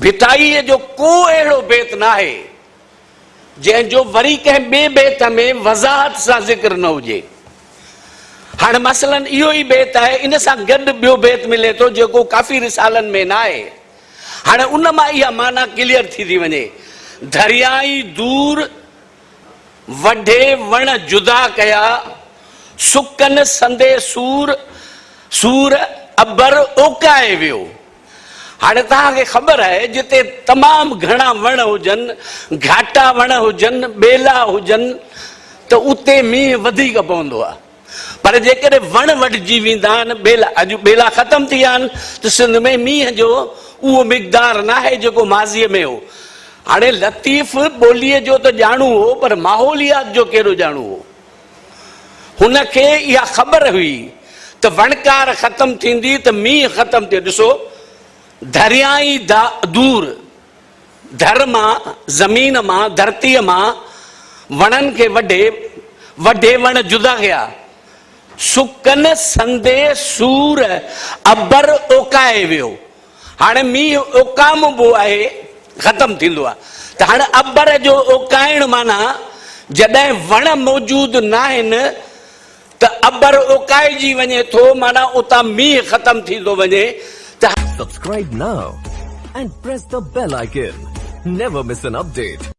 ڀٽائيء جو ڪو اهڙو بيت ناهي، جنهن جو وري ڪنهن ٻئي بيت ۾ وضاحت سان ذڪر نه هجي. هاڻ مثلاً اهو ئي بيت آهي، ان سان گڏ ٻيو بيت ملي ٿو جيڪو ڪافي رسالن ۾ ناهي. هاڻ ان مان اها معنيٰ ڪليئر ٿي ٿي وڃي. ڌريائي دور وڍي وڻ جدا ڪيا، سڪن سندي سور، سور ابر اوڪائي ويو. هاڻي توهان کي خبر آهي جتي تمام گهڻا وڻ هجن، گهاٽا وڻ هجن، ٻيلا هجن ته اتي مينهن وڌيڪ پوندو آهي. پر جيڪڏهن وڻ وڍجي ويندا آهن، ٻيلا اڄ ٻيلا ختم ٿي ويا آهن ته سنڌ ۾ مينهن جو اهو مقدار ناهي جيڪو ماضيء ۾ هو. هاڻي لطيف ٻوليء جو ته ڄاڻو هو پر ماحوليات جو ڪهڙو ڄاڻو هو؟ هن کي اها خبر هئي ته وڻڪار ختم ٿيندي ته مينهن ختم ٿيو. ڏسو ڌريائين دور، ڌر مان، زمين مان، ڌرتيء مان وڻن کي وڍي، وڍي وڻ جدا ڪيا. سڪن سندي سور ابر اوڪائي ويو. هاڻي مينهن اوڪامبو آهي، ختم ٿيندو آهي ته هاڻي ابر جو اوڪائڻ معنيٰ جڏهن وڻ موجود ناهن ته ابر اوڪائجي وڃي ٿو معنيٰ اتان مينهن ختم ٿي ٿو وڃي ته. Subscribe now and press the bell icon. Never miss an update.